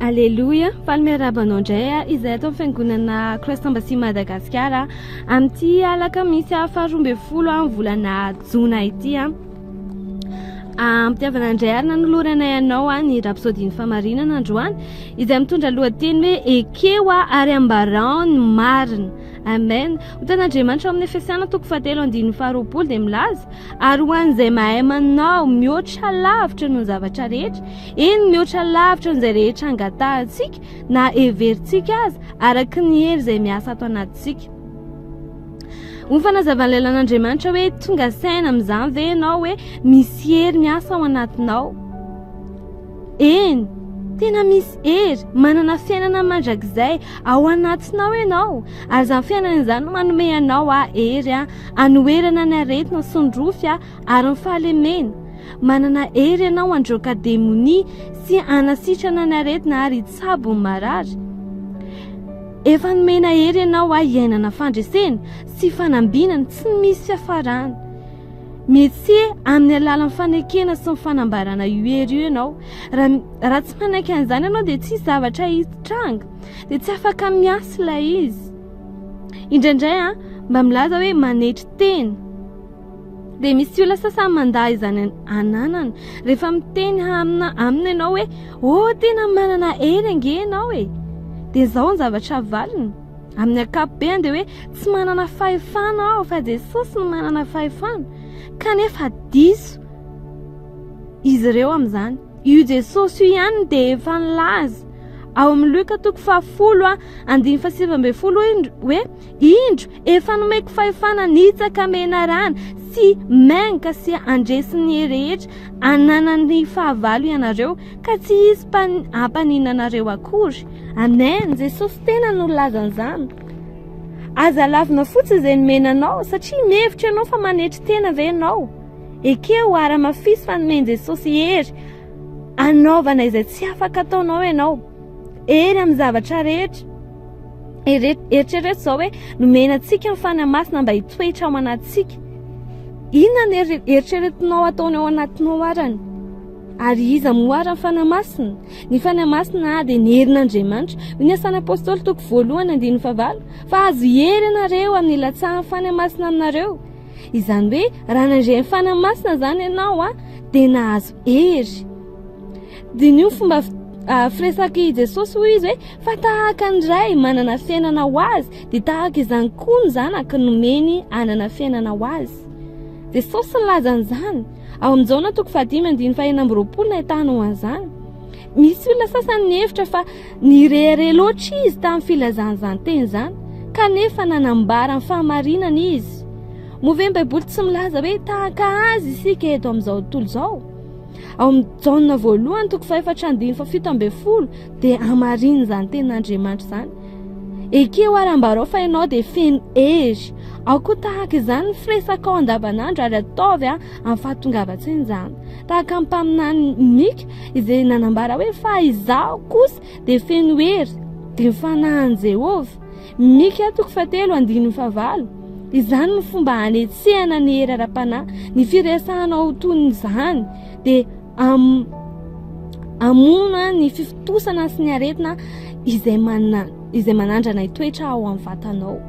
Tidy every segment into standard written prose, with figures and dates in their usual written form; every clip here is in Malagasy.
Aleloia! Faly miarahaba anao indray aho izay ato amin'ny Fiangonana Christ Embassy Madagasikara amin'ity alakamisy faha 12 amin'ny volana jona ity. Ampitiavana indray ary nanoloranay anao ny Rapsodie-n'ny Fahamarinana androany izay mitondra lohateny hoe Ekeo ary ambarao ny marina. Amen. Ho tan'Andriamanitra ao amin'ny Efesiana toko fahatelo andininy faharoapolo dia milaza ary ho an'izay mahay manao mihoatra lavitra noho ny zavatra rehetra, eny mihoatra lavitra noho izay rehetra angatahantsika na heverintsika aza, araka ny hery izay miasa ato anatintsika. Ho fanazavan'ny lalan'Andriamanitra hoe tonga saina amin'izany ve ianao hoe misy hery miasa ao anatinao? Eny, tena misy hery, manana fiainana mandrakizay ao anatinao ianao, ary izany fiainana izany no manome anao hery hanoherana ny aretina sy ny rofy ary ny fahalemena. Manana hery ianao handroaka demonia sy hanasitrana ny aretina ary hitsabo ny marary. Efa nomena hery ianao hiainana fandresena sy fanambinana tsy misy fiafarana. Mihetseh amin'ny alalan'ny fanekena sy ny fanambarana io hery io ianao. Raha, raha tsy manaiky an'izany ianao dia tsy hisy zavatra hitranga. Dia tsy afaka miasa ilay izy. Indraindray an, mba milaza hoe manetry tena. Dia misy olona sasany mandà izany ananany. Rehefa miteny amina, aminy ianao hoe, oh tena manana hery ange ianao e. Dia izao ny zavatra avaliny. Amin'ny ankapobeny dia hoe tsy manana fahefana aho fa Jesosy no manana fahefana. Kanefa diso izy ireo amin'izany. Io Jesosy io ihany dia efa nilaza ao amin'ny Lioka toko fahafolo andininy faha-19 hoe indro efa nomeko fahefana nitsaka menarana sy menga sy handresy ny rehetra ananan'ny fahavalo ianareo ka tsy hisy hampaninona anareo akory. Amen, Jesosy tena no nilaza an'izany. Aza lavina fotsiny izay nomena anao satria mihevitra ianao fa manetry tena ve ianao? Ekeo ary hamafiso fa nomen'i Jesosy hery hanaovana izay tsy afaka ataonao ianao. Hery amin'ny zavatra rehetra. Eritrereto izao hoe nomena antsika ny Fanahy Masina mba hitoetra ao anatintsika. Inona no eritreretinao ataony ao anatinao arany? Ary iza moa ary ny Fanahy Masina? Ny Fanahy Masina dia ny herin'Andriamanitra. Hoy ny Asan'ny Apôstôly toko voalohany andininy fahavalo, fa azo hery ianareo amin'ny ilatsahan'ny Fanahy Masina aminareo. Izany hoe raha nandre ny Fanahy Masina izany ianao dia nahazo hery. Diniho ny fomba firesak'i Jesosy, hoy izy hoe fa tahaka ny Ray manana fiainana ho azy dia tahaka izany koa ny Zanaka nomeny hanana fiainana ho azy. Jesosy nilaza an'izany. Ao amin'ny Jaona toko fahadimy andininy fahenina amby 20 no ahitanao an'izany. Misy olona sasany nihevitra fa nirehareha loatra izy tamin'ny filazana izany teny izany, kanefa nanambara ny fahamarinana izy. Moa ve ny Baiboly tsy milaza hoe tahaka azy isika eto amin'izao tontolo izao? Ao amin'ny Jaona voalohany toko fahefatra andininy faha-17 dia hamarina izany tenin'Andriamanitra izany. Ekeo ary ambarao fa ianao dia feno hery. Ao koa tahaka izany ny firesakao andavanandro ary ataovy amin'ny fahatongavan-tsaina izany. Tahaka ny mpaminany Mika izay nanambara hoe fa izaho kosa dia feno hery, dia ny fanahin'i Jehovah. Mika toko fahatelo andininy fahavalo. Izany no fomba hanetsehana ny hery ara-panahy. Ny firesahanao toy izany dia hamono ny fifontosana sy ny aretina izay mana izay manandrana hitoetra ao amin'ny vatanao.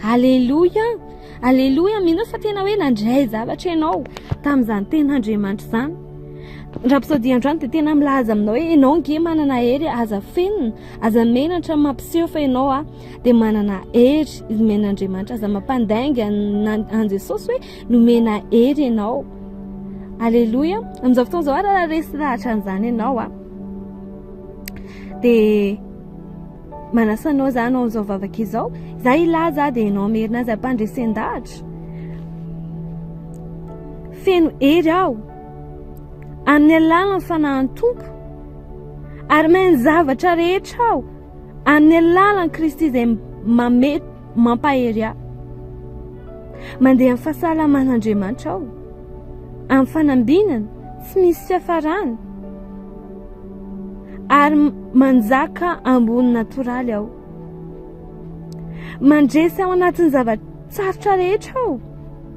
Aleloia! Aleloia! Mino fa tena hoe nandray zavatra ianao tamin'izany tenin'Andriamanitra izany. Rapisodia androany dia tena milaza aminao hoe ianao nge manana hery, aza fenina, aza menatra mampiseho fa ianao a dia manana hery nomen'Andriamanitra. Aza mampandainga an'i Jesosy hoe nomena hery ianao. Aleloia! Amin'izao fotoana izao ary raha resy lahatra an'izany ianao a dia manasa anao izany ao amin'izao vavaka izao. Izaho hilaza dia ianao hamerina azy ampandresen-dahatra. Feno hery aho amin'ny alalan'ny fanahin'ny Tompo ary mahay ny zavatra rehetra aho amin'ny alalan'i Kristy izay mame mampahery ahy. Mandeha amin'ny fahasalaman'Andriamanitra aho, amin'ny fanambinana tsy misy fiafarana ary manjaka ambony natoraly aho. Mandresy ao anatin'ny zava-tsarotra rehetra aho.